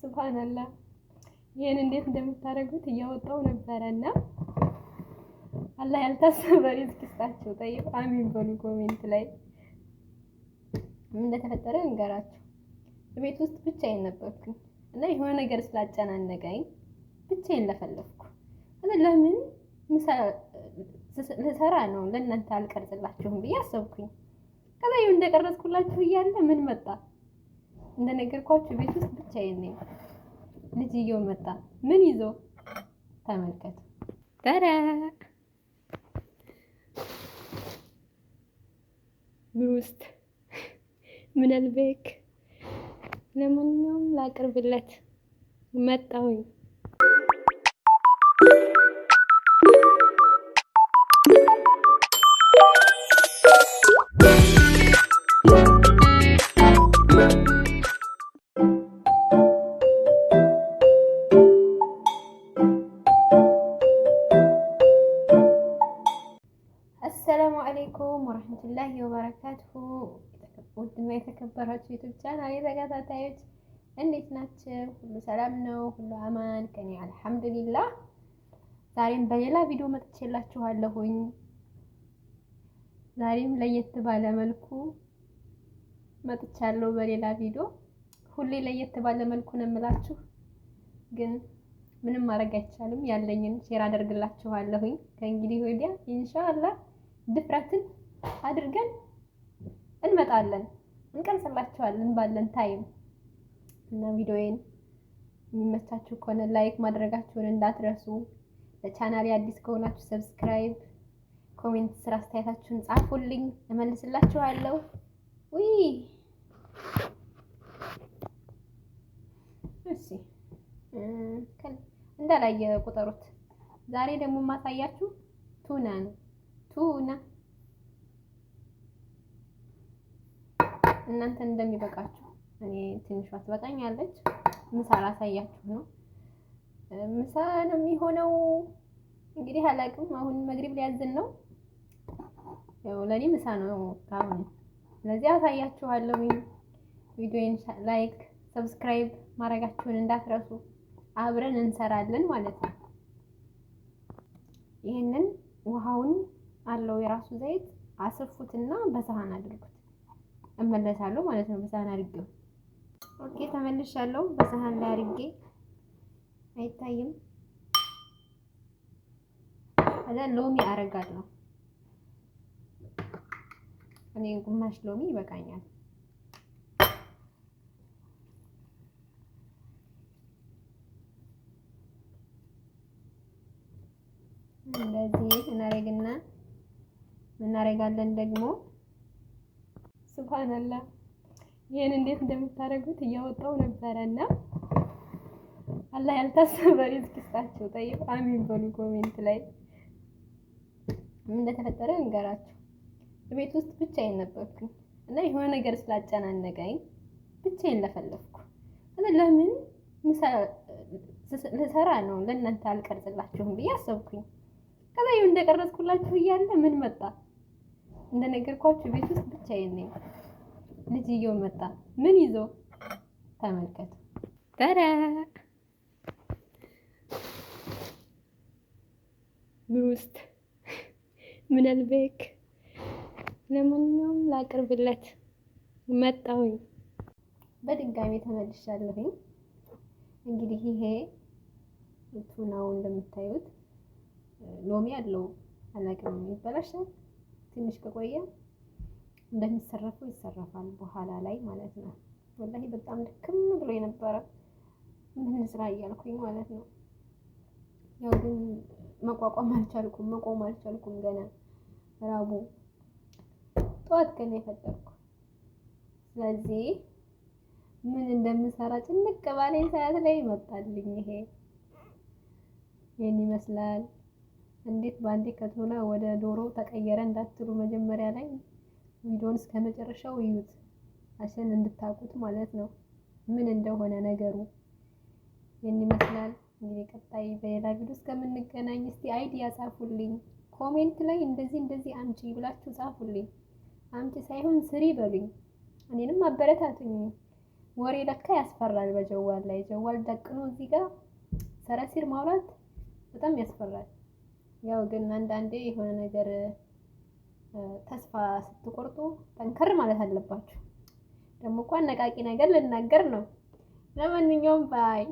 ሱብሃንአላህ፣ ይሄን እንዴት እንደምታደርጉት እያወጣው ነበረና አላህ ያልታሰበ ሪዝቅ ይስጣችሁ። ጠይቅ አሚን በሉ comment ላይ። ምን እንደተፈጠረ እንገራችሁ። ቤት ውስጥ ብቻዬን ነበርኩኝ እና የሆነ ነገር ስላጨናነቀኝ ብቻዬን ለፈለፍኩ። ለምን ልሰራ ነው ለእናንተ አልቀርጽላችሁም ብዬ አሰብኩኝ። ከዛ ይኸው እንደቀረጽኩላችሁ እያለ ምን መጣ? እንደነገርኳችሁ ቤት ውስጥ ብቻዬን ነኝ። ልጅየው መጣ። ምን ይዞ ተመልከቱ። ተራ ብሩስት ምናልቤክ ለማንኛውም ላቅርብለት መጣሁኝ። አሰላሙ አለይኩም ወረህመቱላሂ ወበረካቱሁ። ውድና የተከበራችሁ YouTube channel ተከታታዮች እንዴት ናችሁ? ሁሉ ሰላም ነው? ሁሉ አማን? ከኔ አልሐምዱሊላህ። ዛሬም በሌላ ቪዲዮ መጥቼላችኋለሁኝ። ዛሬም ለየት ባለ መልኩ መጥቻለሁ በሌላ ቪዲዮ። ሁሌ ለየት ባለ መልኩ ነው የምላችሁ፣ ግን ምንም ማድረግ አይቻልም። ያለኝን share አደርግላችኋለሁኝ። ከእንግዲህ ወዲያ ኢንሻአላህ ድፍረትን አድርገን እንመጣለን፣ እንቀርጽላችኋለን ባለን time እና ቪዲዮዬን የሚመቻችሁ ከሆነ like ማድረጋችሁን እንዳትረሱ። ለቻናሌ አዲስ ከሆናችሁ subscribe፣ comment ስራ አስተያየታችሁን ጻፉልኝ፣ እመልስላችኋለሁ። ውይ እሺ እንዳላየ ቁጠሩት። ዛሬ ደግሞ የማሳያችሁ ቱና ነው። ቱና እናንተ እንደሚበቃችሁ እኔ ትንሿ ትበቃኛለች። ምሳ ላሳያችሁ ነው። ምሳ ነው የሚሆነው እንግዲህ አላውቅም። አሁን መግሪብ ሊያዝን ነው። ያው ለኔ ምሳ ነው ካሁን። ስለዚህ አሳያችኋለሁ። ቪዲዮን like፣ subscribe ማድረጋችሁን እንዳትረሱ። አብረን እንሰራለን ማለት ነው። ይህንን ውሃውን አለው የራሱ ዘይት አስፉትና በሰሃን አድርጉት። እመለሳለሁ ማለት ነው። በሰሃን አድርጌው okay፣ ተመልሻለሁ። በሰሃን ላይ አድርጌ አይታይም። ከዛ ሎሚ አረጋለሁ። እኔ ግማሽ ሎሚ ይበቃኛል። እንደዚህ እናደርግና እናደርጋለን ደግሞ ሱብሃንአላህ፣ ይሄን እንዴት እንደምታደርጉት እያወጣው ነበረና አላህ ያልታሰበ ሪዝቅ ይስጣችሁ። ጠይቅ አሚን በሉ comment ላይ። ምን እንደተፈጠረ እንገራችሁ። ቤት ውስጥ ብቻዬን ነበርኩኝ እና የሆነ ነገር ስላጨናነቀኝ ብቻዬን ለፈለፍኩ። ለምን ልሰራ ነው ለእናንተ አልቀርጽላችሁም ብዬ አሰብኩኝ። ከዛ ይኸው እንደቀረጽኩላችሁ እያለ ምን መጣ? እንደነገርኳችሁ ቤት ውስጥ ብቻዬን ነኝ። ልጅየው መጣ። ምን ይዞ ተመልከቱ። ተራ ብሩስት ምናልቤክ ለማንኛውም ላቅርብለት መጣሁኝ። በድጋሚ ተመልሻለሁኝ። እንግዲህ ይሄ ቱናው እንደምታዩት ሎሚ አለው። አላቅም ይበላሻል። ትንሽ ከቆየ እንደሚሰረፈው ይሰረፋል በኋላ ላይ ማለት ነው። ወላሂ በጣም ድክም ብሎ የነበረ ምን ስራ እያልኩኝ ማለት ነው። ያው ግን መቋቋም አልቻልኩም፣ መቆም አልቻልኩም። ገና ራቡ ጠዋት ገና የፈጠርኩ። ስለዚህ ምን እንደምሰራ ጭንቅ ባለኝ ሰዓት ላይ ይመጣልኝ። ይሄ ይህን ይመስላል። እንዴት በአንዴ ከቱና ወደ ዶሮ ተቀየረ እንዳትሉ፣ መጀመሪያ ላይ ቪዲዮን እስከ መጨረሻው እዩት፣ አሸን እንድታውቁት ማለት ነው ምን እንደሆነ ነገሩ። ይህን ይመስላል እንግዲህ ቀጣይ በሌላ ቪዲዮ እስከምንገናኝ እስቲ idea ጻፉልኝ፣ comment ላይ እንደዚህ እንደዚህ አምጪ ብላችሁ ጻፉልኝ። አምጪ ሳይሆን ስሪ በሉኝ፣ እኔንም አበረታቱኝ። ወሬ ለካ ያስፈራል። በ جوال ላይ جوال ደቅኖ እዚህ ጋር ሰረሲር ማውራት በጣም ያስፈራል። ያው ግን አንዳንዴ የሆነ ነገር ተስፋ ስትቆርጡ ጠንከር ማለት አለባችሁ። ደግሞ እኮ አነቃቂ ነገር ልናገር ነው። ለማንኛውም bye።